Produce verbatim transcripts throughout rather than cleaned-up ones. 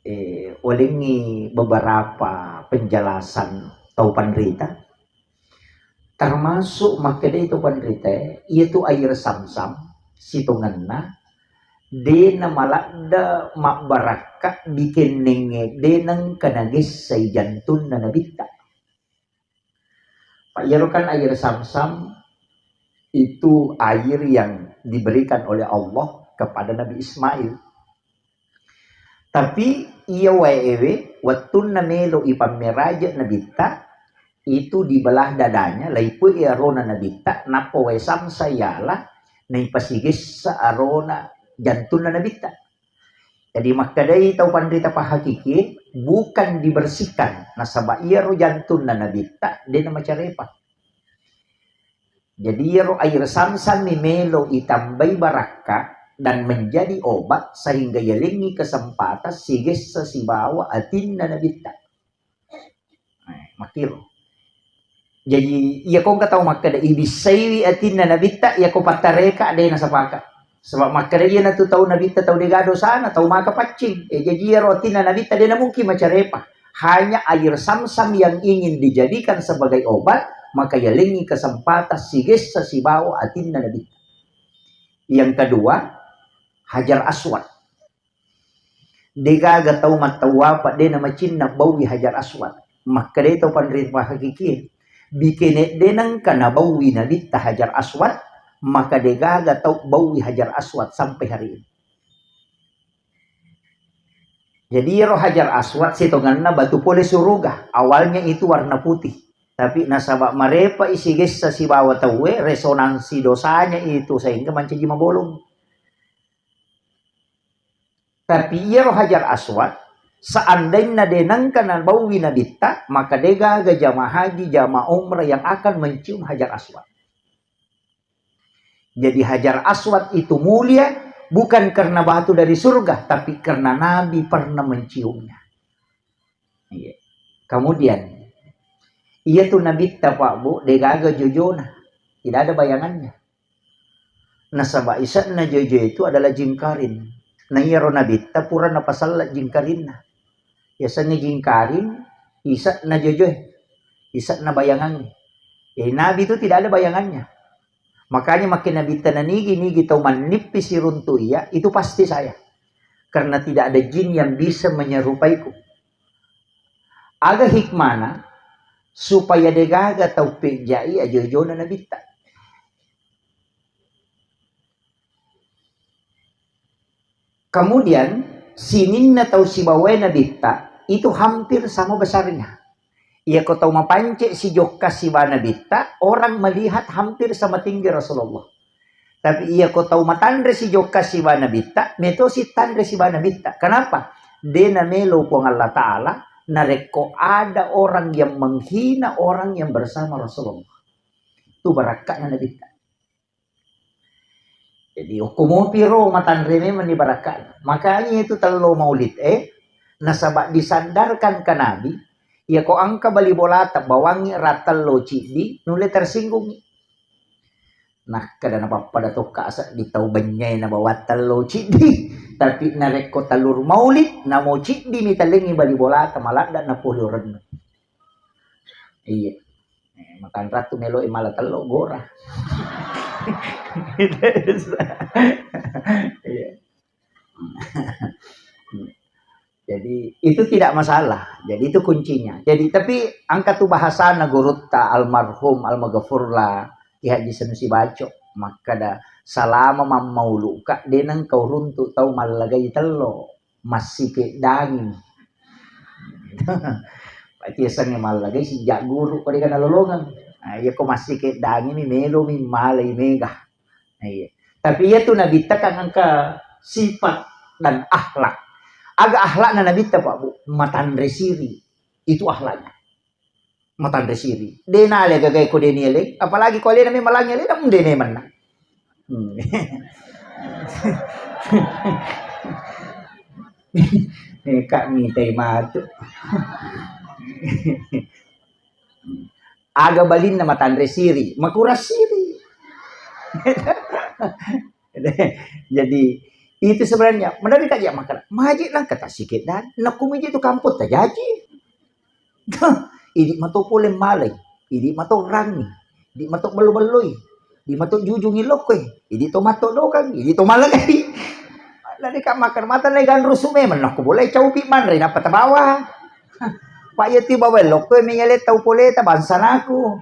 eh, walengngi beberapa penjelasan tau panrita. Termasuk makkedai tau panrita, iyatu air Samsam sitongenna de namaladde mabbarakka bikennengnge de nengka nagessai jantunna nabitta. Pak, iyaro kan air Samsam itu air yang diberikan oleh Allah kepada Nabi Ismail. Tapi iya wae ewe, wettunna melo ipammeraje nabitta, itu dibelah dadanya, laipe arona nabitta, nappa wae Samsam yala, naipasigessa arona jantunna nabitta. Jadi makkedai tau panrita pahakiki, bukan dibersihkan, nasaba iyaro jantunna nabitta de namacarepa. Jadi iyaro air Samsam mi melo itambai barakka dan menjadi obat sehingga yalengngi kesempatan sigessa sibawa atinna nabitta. Eh, makkiro. Jadi, iya ko engka tau makkeda, ibissaiwi atinna nabitta, iya ko pattareka, de nasapaka. Sebab makkeda iyanatu tau nabitta tau dega dosana, tau maka paccing. Eh, jadi iyaro atinna nabitta de namungkin macarepa. Hanya air Samsam yang ingin dijadikan sebagai obat, maka yalengngi kesempatan sigessa sibawa atinna nabitta. Yang kedua, Hajar Aswad. Degaga tau mattawapa de namacinna bauwi Hajar Aswad. Makkedai tau panrita pahakikie, bikene de nengka nabauwi nabitta Hajar Aswad, maka degaga tau bauwi Hajar Aswad sampai hari ini. Jadi iyaro Hajar Aswad sitongenna batu pole suruga. Awalnya itu warna putih. Tapi nasaba marepa isigessa sibawa tauwe, resonansi dosanya itu sehingga mancaji mabolong. Tapi iyaro Hajar Aswad, seandainya de nengka nabauwi nabitta, maka degaga jamaah haji, jamaah umrah yang akan mencium Hajar Aswad. Jadi Hajar Aswad itu mulia bukan karena batu dari surga, tapi karena Nabi pernah menciumnya. Iya. Kemudian, iya tu nabitta Pak Bu, degaga jojona, tidak ada bayangannya. Nasaba ise'na jojo itu adalah jingkaring. Na iyaro nabitta pura napasalla jingkaringna. Yasengnge jingkaring, ise'na jojoe, ise'na bayangangnge. Jadi nabi itu tidak ada bayangannya. Makanya makin nabitta nanigi-nigi tau mannippi siruntu iya, itu pasti saya. Karena tidak ada jin yang bisa menyerupaiku. Aga hikmana supaya degaga tau pejjai ajojona nabitta. Kemudian sininna tau sibawae nabitta itu hampir sama besarnya. Iya ko tau mapance sijokka siba nabitta, orang melihat hampir sama tinggi Rasulullah. Tapi iya ko tau matanre sijokka siba nabitta, metosi tanre siba nabitta. Kenapa? De namelo Puang Allah Ta'ala, narekko ada orang yang menghina orang yang bersama Rasulullah. Tu barakka'na nabitta. Jadi okko mopi ro matanre memang ni barakka'na. Makanya itu tello maulid, eh, nasaba disandarkan ke Nabi, iya ko engka bali bolata bawangngi rattello ciddi, nulle tersinggungi. Nakkeda napappada tokka seddi tau bennyai na bawang tello ciddi. Tapi narekko tellur maulid, namo ciddi mi talengngi bali bolata maladda napoli orennu. Iya. Eh, makanratu melo i mala tello gora. Iya. Jadi itu tidak masalah. Jadi itu kuncinya. Jadi tapi engka tu bahasana gurutta almarhum almaghfurlah Ki Haji Sanusi Baco, makkeda salama mammauluka de nengka uruntu tau mallagai tello, massikeddangi. Pati yasengnge mallagai sijak guru ko de kana lolongeng. Nah, iya ko massikeddangi mi melo mi malai mega. Nah, iya. Tapi iya tu nabitta kan engka sifat dan akhlak. Aga akhlakna nabitta, Pak Bu? Matanre siri. Itu akhlaknya. Matanre siri. De nale gagai ko de nieleng, apalagi ko alena memang langi alena, mm, de memang na. Hmm. Eh, kak mitai matu. Aga balinna matanre siri, makurang siri. Jadi, Itu sebenarnya, menarika dia makan. Maji nang kata sikit dan, nak kumiji tu kampung tajaji. Idi mato pole malai, idi mato rangi, idi mato bello-belloi, idi mato jujungi lokoi, idi to mato dokang, idi to malagai. Lari ka makan mata nai ganrusu memang, nak boleh caupi manre napa tabawa. Pak ya ti bawa lokoi menyale tau pole ta bangsa naku.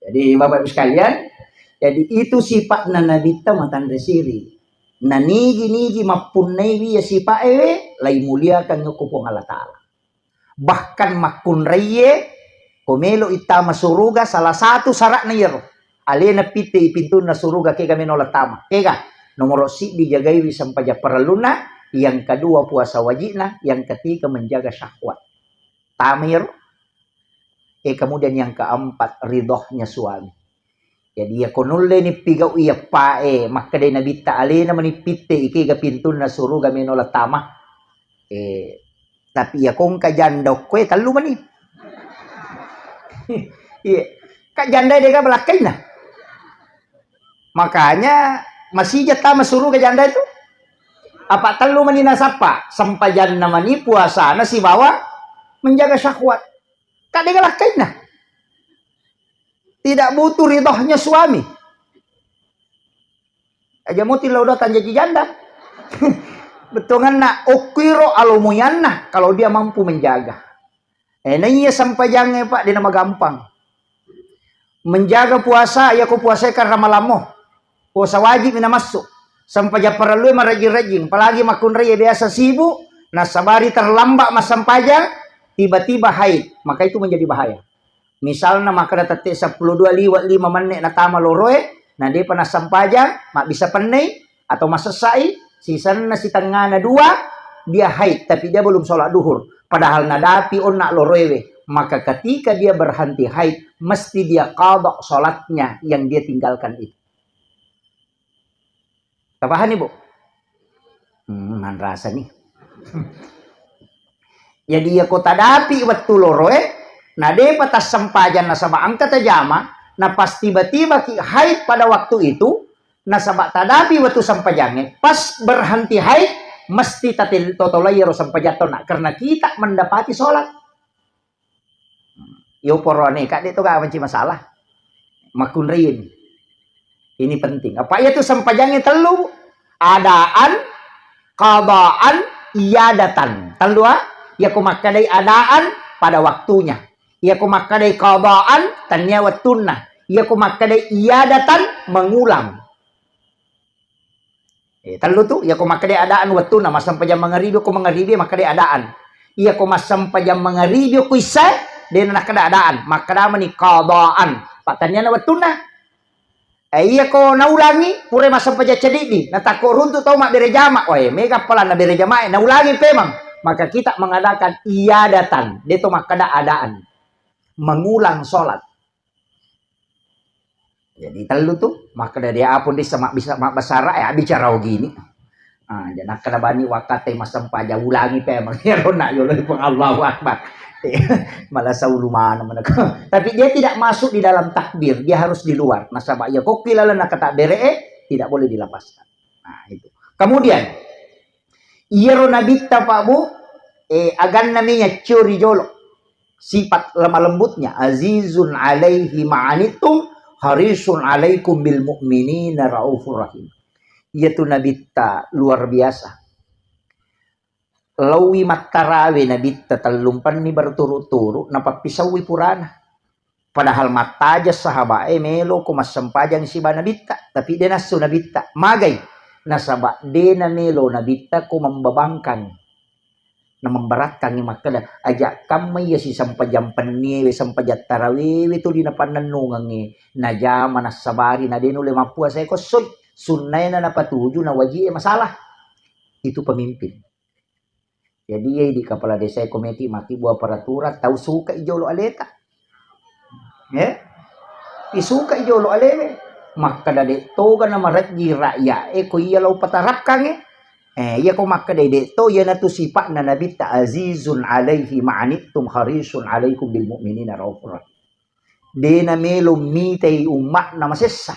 Jadi Bapak Ibu sekalian, jadi itu sifatna Nabitta matanre siri. Na nigi-nigi mappunnaiwi ya sifat ewe, lai muliakan ko Puang Allah Ta'ala. Bahkan makkunraiye, ko melo ittama suruga, salah satu syaratna iyaro. Alena pitte i pintunna suruga kega meno tama. Kega, nomor siddi jagaiwi sempajang parelluna, yang kedua puasa wajibna, yang ketiga menjaga syahwat. Tama iyaro. Eh, kemudian yang keempat, ridhonya suami. Jadi, ya ko nulle ni pigau iya pae, makkeda Nabitta alena mani pitte ikega pintunna suruga meno tama. Eh, tapi ya kongka janda okkoe tellu mani. Iya. Kak janda dega belakkainna. Makanya masih tama suruga janda itu. Apa tellu mani nasappa, sempajanna mani puasana sibawa menjaga syahwat. Kadde galakkainna. Tidak butuh ridhonya suami. Aja muti lo datang jadi janda. Bettuanna okkuiro alomuyanna kalau dia mampu menjaga. Eh, na iya sempajangnge, Pak, dena magampang. Menjaga puasa, iya ko puasa karena malammo. Puasa wajib mina massu. Sempajang parellue marajing-rajing, apalagi makkunrai biasa sibuk, nasabari terlambat massempajang, tiba-tiba haid, maka itu menjadi bahaya. Misalna makkeda tette seppulo dua liwat lima menne natama loroe, na depa nassempajang, mabbisa pennei atau masessai, sisenna sitengngana dua, dia haid, tapi dia belum sholat duhur. Padahal nadapi onna loroewe, maka ketika dia berhenti haid, mesti dia qadha sholatnya yang dia tinggalkan itu. Tapahani, Bu? Hmm, manrasa nih. Jadi, ya ko tadapi wettu loroe, na depa tassempajang nasaba engka tajama, na pas tiba-tiba ki haid pada waktu itu, nasaba tadapi wettu sempajangnge, pas berhenti haid, mesti tatel-, totolai ero sempajatta, nak, karena kita mendapati sholat. Yo poroane, Kak, de to ga manci masalah. Makkunraini. Ini penting. Apa iya tu sempajangnge tellu, Bu? Adaan, qadaan, iadatan. Tellu, ah? Iya ko makkedai adaan pada waktunya. Iya ko makkedai qadaan tania wettunna. Iya ko makkedai iadatan mengulang. Eh, tellu tu, iya ko makkeda adaan wettunna, massempajang mangaribi, ko mangaribi makkeda adaan. Iya ko massempajang mangaribi ko issae, de na nakkeda adaan, makkeda mani qadaan. Pattanniana wettunna. Eh, iya ko naulangi, pura massempajang cedidi, natakko runtu tau mabbere jama, wae, mega palanna bere jamae, naulangi pemang. Maka kita mengadakan iadatan, de to makkeda adaan. Mengulang sholat. Jadi tellu tu, makkeda dia apun dissa mabbisa-, mabbasara, eh, bicara ogini. Ah, jadi nakkeda bani wakkatai massempajang ulangi pemang iyaro na yolo pun Allahu Akbar. Malah saulu mana meneko. Tapi dia tidak masuk di dalam takbir, dia harus di luar. Nasaba iya kokki laleng nakkatakbere, eh, tidak boleh dilepaskan. Nah, itu. Kemudian, iyaro Nabitta, Pak, Bu, eh, aganna menya ciori jolo. Sifat lemah lembutnya, azizun alaihi ma'anittum, harisun alaikum bil mu'minina raufur rahim. Iyatu Nabitta luar biasa. Laowi mattarawe Nabitta tellumpenni berturut-turut, napappisaui purana. Padahal mattajeng sahabae melo ko massempajang siba Nabitta, tapi de nassu Nabitta. Magai? Nasaba de namelo Nabitta ko membebankan. Na memberatkangngi makkeda, aja kamma iya sisempajang penniewe, sempajang tarawewe tuli napannennungengnge, najama nassabari na de nulle mappuasae ko essoi, sunnaena napatuju na wajie masalah. Itu pemimpin. Jadi, iya idi kepala desa e kometi makkibua peraturan, tau suka i jolo aleta. Eh? Isuka i jolo alewe. Makkeda de toga na marejji rakyat e ko iya lao patarapkang e. Eh, iya ko makkeda de to, iyanatu sipatna Nabitta, azizun alaihi ma'anittum harisun alaikum bil mu'minina raufur rahim. De namelo mitai umma'na masessa.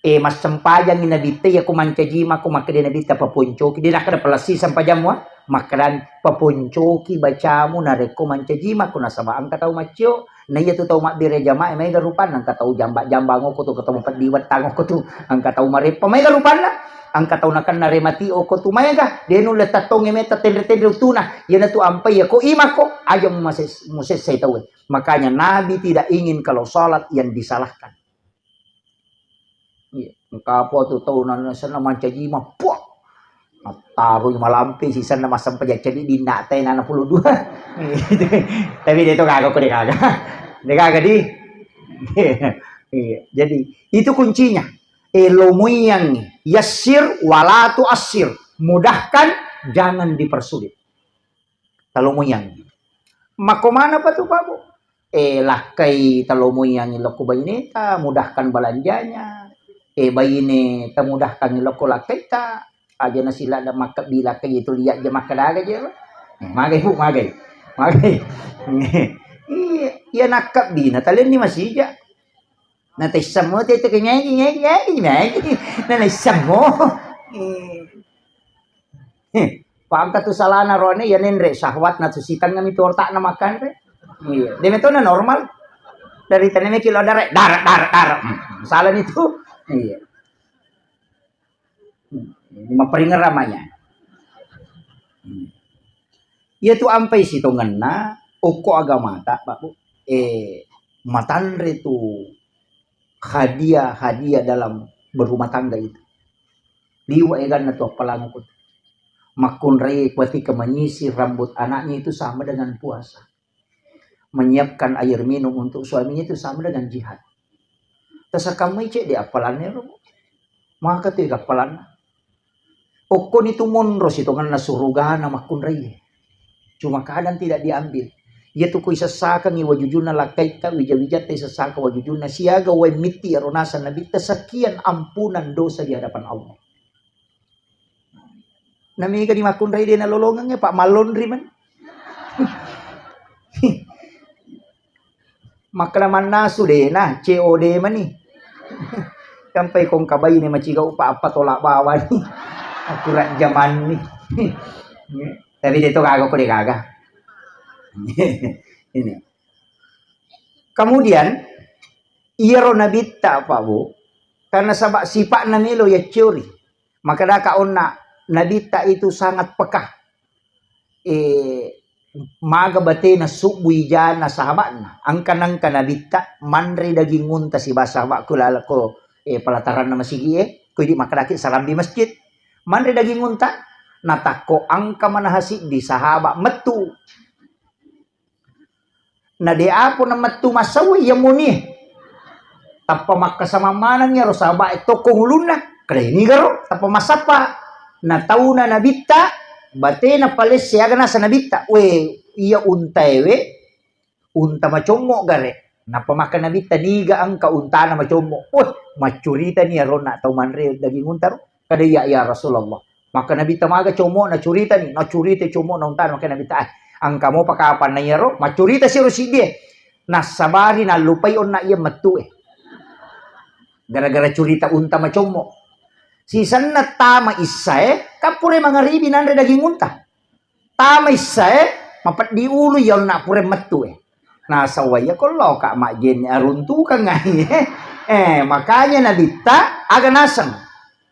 E, massempajangi Nabitta, iya ko mancaji mako, makkeda Nabitta, paponcoki. De nakkeda, palessi sempajammu, ah? Makkedani, paponcoki bacamu narekko mancaji mako, nasaba engka tau maccio. Na iya tu tau mabbere jamaah, maega rupanna, engka tau jamba-jambang okko tu, engka tau mapeddi wettang okko tu, engka tau mareppa, maega rupanna, engka tau nakenna remati okko tu, maega. De nulle tattongnge metta tenre-tenre uttuna. Iyana tu ampai iya ko imako, aja muses-, musessai tauwe. Makanya Nabi tidak ingin kalau salat yang disalahkan. Iya, engka apa tu tau na-, senna mancaji ma, puak. Nattarui malampe sisenna massempajang ceddi dinna tai nana puluh dua. Tapi de to gaga ko de gaga. De gaga di. Iya, jadi itu kuncinya. E, lomoiyangngi, yassir wala tuassir. Mudahkan, jangan dipersulit. Talomoiyangngi. Makko manapa tu, Pak, Bu? E, lakkai talomoiyangngi lokko baineta, mudahkan belanjanya. E, baine tamudahkangngi lokko lakkaita, aja nasilada makkebbi lakkai itu liat je makkadaga je. E, magai, Bu, magai. Magai. Iya, iya nakkebbi na talenni masija. Na taissammo tete ke ngegi, ngegi, ngegi, ngegi. Na naissammo. Eh. Eh, pangka tu salana rone, ya nenre syahwat na tu sitengah mi tu otak na makan re. Iya. Deme to na normal. Dari taneme kilo dare, dare, dare, dare. Hmm, salah itu. Iya. Hmm, ini maperingat ramanya. Hmm. Iya tu ampai sitongenna, okko agamata, Pak, Bu. Eh, matanre tu hadiah-hadiah dalam berumah tangga itu. Liwa eganna tu appalanguku tu. Makkunrai kuatika menyisir rambut anaknya itu sama dengan puasa. Menyiapkan air minum untuk suaminya itu sama dengan jihad. Tasakamai cedde appalanna ero. Maka tu ega appalanna. Okkoni tu monro sitongenna surugana makkunrai. Cuma kadang tidak diambil. Iya tu ko isessakangi wajujunna lakkaitta, wija-wijatta isessaka wajujunna, siaga wae mitti ero naseng Nabitta, sekian ampunan dosa di hadapan Allah. Namega di makkunrai de nalolongengnge, Pak, mallonri man. Makkeda mannasu de na, C O D mani. Sampai kong kabaine macigau pa apa tolak bawani. Akurat jamanni. Tapi de to gaga ko de gaga. Ini. Kemudian, iyaro Nabitta, Pak, Bu, karena sabak sipa'na melo yacciori. Makkedaka onna Nabitta itu sangat peka. Eh, maga batena subbui jana sahabatna. Engka nengka Nabitta manre daging unta siba sahabatku lalako, eh, pelataranna masigi e, ko idi makkedaki salambi masjid. Manre daging unta, natakko engka manaha siddi sahabat mettu. Na de apo na mettu massawwa iya moni. Tappa makkasamang maneng iyaro sahabat e tokko ulunna. Kada ini garo, tappa massappa. Na tauna Nabitta, batena palesse aga nasa Nabitta. We, iya unta ewe, unta macommo gare. Nappa makka Nabitta, niga engka untana macommo. Weh, maccuritani iyaro na tau manre daging unta ro. Kada iya, ya Rasulullah. Maka Nabi tamaga commo'na curitani, nacurita commo'na untana, maka Nabi ta, "Ah, engka mopa kapanna iyaro?" Maccurita siro siddie. Nassabari nallupai onna iya mettu e. Gara-gara curita unta macommo. Sisenna tama issae, kappure mangaribi nanre daging unta. Tama issae, mapeddi ulu iya onna pura mettu e. Nasawwa iya ko loka majjenne aruntukang ai, eh. Eh, makanya Nabitta aga naseng.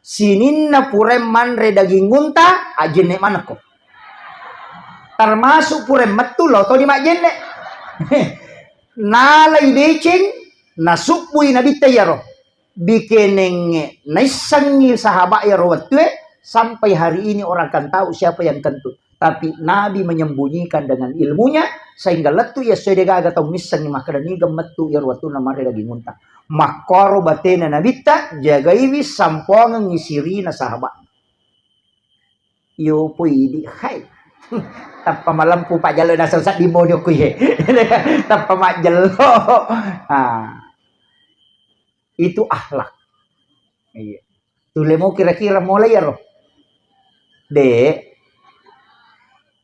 Sininna pura manre daging unta, ajjenne manekko. Termasuk pura mettu lo toni majjenne. Nalai deceng, nasubbui Nabitta iyaro. Bikenengnge naissengngi sahabat iyaro wettue, sampai hari ini orang kan tahu siapa yang kentut. Tapi Nabi menyembunyikan dengan ilmunya, sehingga lettu iya sesuai degaga tau missengngi makkeda niga mettu iyaro wettunna mare daging unta. Makkoro batena Nabitta, jagaiwi sampoangengngi sirina sahabat. Yo poi idi hai. Tappa malempu pajjallo naseng seddi mojo kuye. Tappa majjello. Ah. Itu akhlak. Iya. Tulemo kira-kira mulai iyaro. De.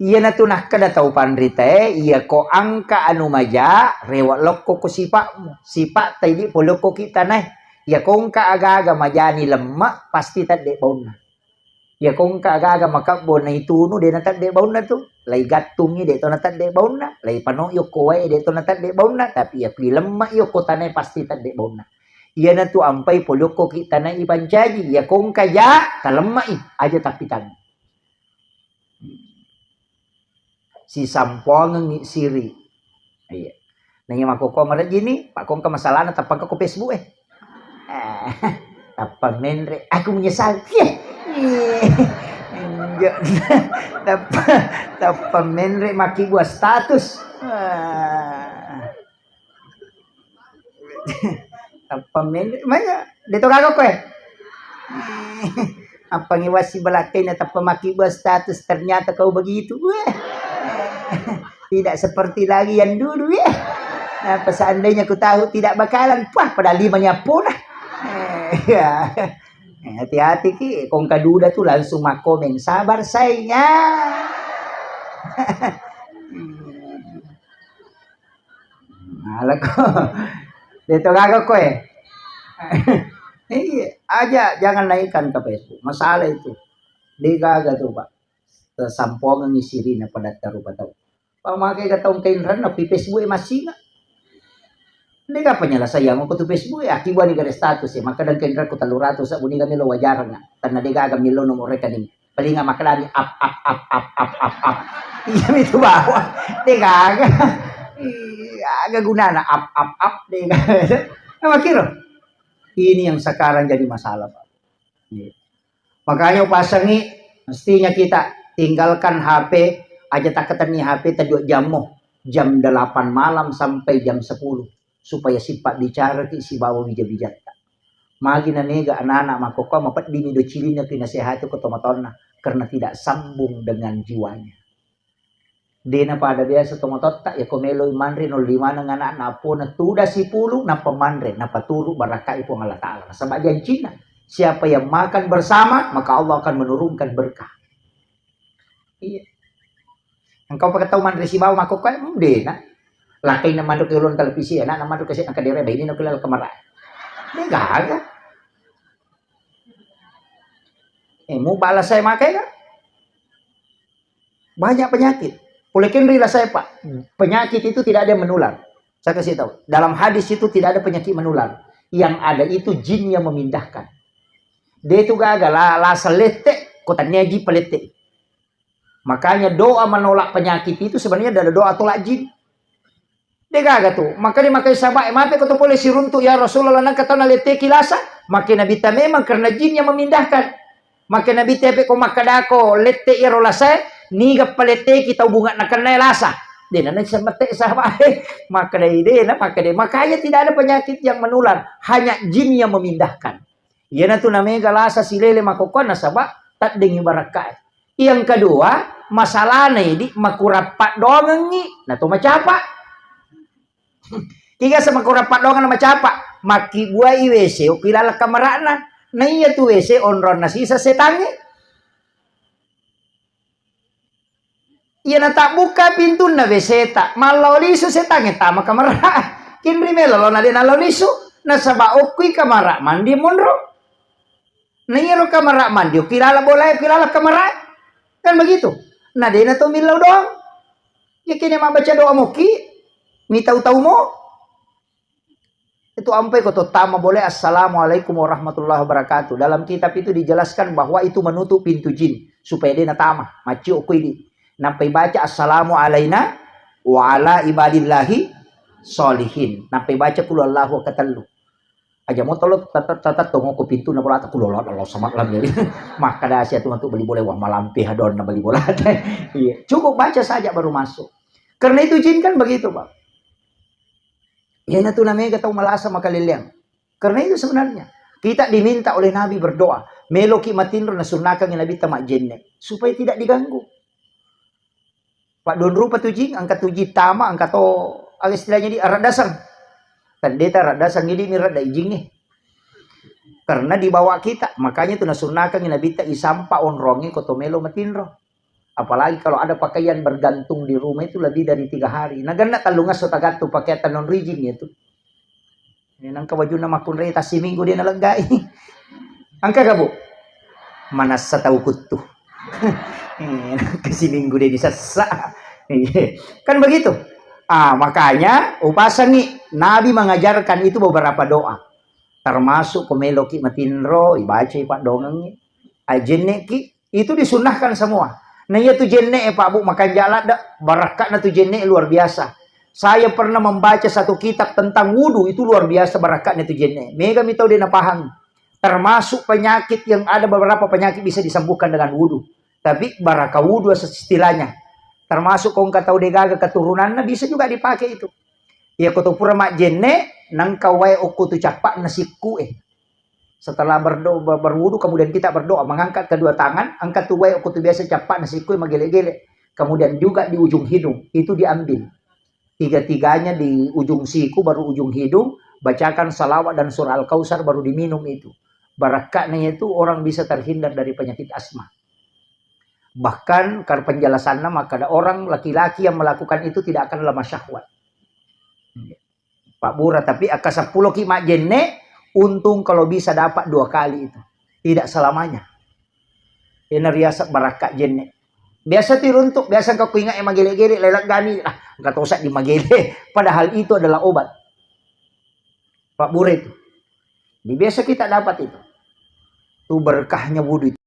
Iyanatu nakkeda tau panritae, iyako engka anu maja, rewe' lokko ko sipa'mu. Sipa'ta idi' pole okko ki tanae. Iyako engka aga-aga majani lemme', pasti tedde' baunna. Iyako engka aga-aga makebbo naitunu, de' natedde' baunna tu. Laigattungngi, de' to natedde' baunna. Laipanoi okko wae, de' to natedde' baunna. Tapi iyako ilemme'i okko tanae, pasti tedde' baunna. Iyanatu ampai pole okko ki tanae ipancaji. Iyako engka ja, talemme'i, aja tappitangngi. Sisampoangengngi siri. Iya. Naiya makkokko marejjini, Pak, ko engka masalahna tappa engka ko Facebook e. Eh, tappa menre, aku menyesal. Iya. Iya. Tappa, tappa menre makkibua status. Ah. Tappa menre, maya, de' to gaga koe. Apa ngiwasi belakkaina tappa makkibua status, ternyata kau begitu. Weh. Tidak seperti lagi yang dulu, ya. Apa seandainya ku tahu tidak bakalan, wah, pada lima nyapu dah. Ya. Hati-hati ki, kong kaduda tuh langsung makomen, "Sabar, sayang." Alako. De' to gaga koe. Iya, aja jangan naikkan ke Facebook. Masalah itu. De' gaga tuh, Pak. Tasampoangengngi sirina padatta rupa tau. Pamake ga tau engka inranna pi Facebook e massinga. De' ga penyelesaian ko tu Facebook e, akibua ni gare status e, maka dengka inranku tellu ratu sabbu ni ga melo wajarna. Tanna de' gaga melo nomor rekening. Palinga makkedani ap, ap, ap. Iya mi tu bawang. De' gaga. Iya, aga gunana ap, ap, ap, de' gaga. Nah, makiro. Ini yang sekarang jadi masalah, Pak. Iya. Makanya upasangi, mestinya kita tinggalkan H P, aja takkatenni H P ta dua jammu, jam delapan malam sampai jam sepuluh, supaya sipabbicaraki sibawa bija-bijatta. Magi na mega anak-anak makkokkoe, mapeddimi do cilinna pinasehati ko tomatoanna, karena tidak sambung dengan jiwanya. De' napada biasa tomatoatta, yako meloi manre nolli maneng anakna appona, tuda sipulu, nappa manre, nappa turu barakkai Puang Allah Ta'ala. Nasaba jancinna, siapa yang makan bersama, maka Allah akan menurunkan berkah. Iya. Engkau pakai tau manre sibawa makkokkoe, hmm, de' na. Lakkaina manre ke ulun televisi, anakna manre ke se-, engka dere bainena ke laleng kamara. De' gaga. Eh, mu bala saya makai kan? Banyak penyakit. Pole kenri lah saya, Pak. Penyakit itu tidak ada yang menular. Saya kasih tahu. Dalam hadis itu tidak ada penyakit menular. Yang ada itu jin yang memindahkan. De' tu gaga la, la salette, ko tania ji palette. Makanya doa menolak penyakit itu sebenarnya adalah doa tolak jin. De' gaga tu. Maka dia makai sahabat, "Eh, mape ko to pole siruntu, ya Rasulullah, nangka tau naletteki lasa?" Makai Nabitta, "Memang karena jin yang memindahkan." Makai Nabitta, "Pe ko makkadako lette iyaro lasae, niga paletteki tau bunga nakennae lasa?" De' na nasemette sahabat. Makkadai de' na, makkadai. Makanya tidak ada penyakit yang menular, hanya jin yang memindahkan. Iyanatu namega lasa silele makkokkoe nasaba taddengngi barakkae. Yang kedua, masalahna idi makurappa doangengngi, nato macapa. Kiga sa makurappa doangenna macapa, makkibuai W C okki laleng kamara'na. Na iya tu W C onronna sisa setangnge. Iya natabbukka pintunna W C ta, mallao lisu setangnge tama kamara. Kinri melo lo na de nalao lisu, nasaba okkui kamara mandi monro. Na iyaro kamara mandi okki lala bolae, okki lala kamara. Kan begitu. Na de na to millau doang. Ya kene mabbaca doa mokki, mitau-tau mo. Itu ampai ko tottama boleh, "Assalamualaikum warahmatullahi wabarakatuh." Dalam kitab itu dijelaskan bahwa itu menutup pintu jin supaya dia natama, macio ko idi. Nampai baca, "Assalamu alaina wa ala ibadillahi sholihin." Nampai baca kul Allahu katellu. Aja mo tolo tatat tatat tongo ko pintu na bola ta kul Allahu sama lam jadi. Maka dasi atu matu beli boleh, wah, malampe hadon na beli bola. Iya, cukup baca saja baru masuk. Karena itu jin kan begitu, Pak. Iyanatu namega tau malasa makaleleang. Karena itu sebenarnya kita diminta oleh Nabi berdoa. Meloki matinro, nasunnakangi Nabitta majjenne supaya tidak diganggu. Pak, don rupa tu jing, angka tu jing tama, angka to, aga istilahnya di, arak dasang. Tandeta arak dasang ini mi arak da ijingnge. Karena dibawa kita, makanya tu nasunnakangi Nabitta isampa onronge ko to melo matinro. Apalagi kalau ada pakaian bergantung di rumah itu lebih dari tiga hari. Nah, genna tellung esso tagattu pakaian tennon rijing itu. Ini nangka bajunna makkunrai tassiminggu dia naleggai. Angka gak, Bu? Manassa tau kuttu. Eh, nangka siminggu dia disessa. Iya. Kan begitu. Ah, makanya upasangi Nabi mengajarkan itu beberapa doa. Termasuk ko meloki matinro, ibacai paddongengi. Ajenneki, itu disunnahkan semua. Nah, iya tu jenne, eh, Pak Bu, makan jalan dah, barakkatna tu jenne luar biasa. Saya pernah membaca satu kitab tentang wudu, itu luar biasa barakkatna tu jenne. Mega mi tau dia napahang. Termasuk penyakit yang ada, beberapa penyakit bisa disembuhkan dengan wudu. Tapi baraka wudu asal istilahnya. Termasuk kau engka tau degaga keturunanna bisa juga dipakai itu. Iya, ko tu pura majjenne, nangka wae okko tu cappa'na sikku, eh. Setelah berdo-, ber-, berwudu, kemudian kita berdoa, mengangkat kedua tangan, angkat tu wae okko tu biasa cappa'na sikku, eh, magele-gele. Kemudian juga di ujung hidung, itu diambil. Tiga-tiganya di ujung siku, baru ujung hidung, bacakan salawat dan surah Al-Kausar, baru diminum itu. Barakkatnya itu orang bisa terhindar dari penyakit asma. Bahkan kar penjelasannya, maka ada orang laki-laki yang melakukan itu tidak akan lemah syahwat. Pak Bura, tapi akka seppulo ki majjenne, untung kalau bisa dapat dua kali itu. Tidak selamanya. Ini riasa barakka jenne. Biasa tu runtuk, biasa engka kuingat yang magele-gele, lelak gani, ah, engka tosa di magele. Padahal itu adalah obat. Pak Bura itu. Di biasa kita dapat itu. Tu berkahnya wudu itu.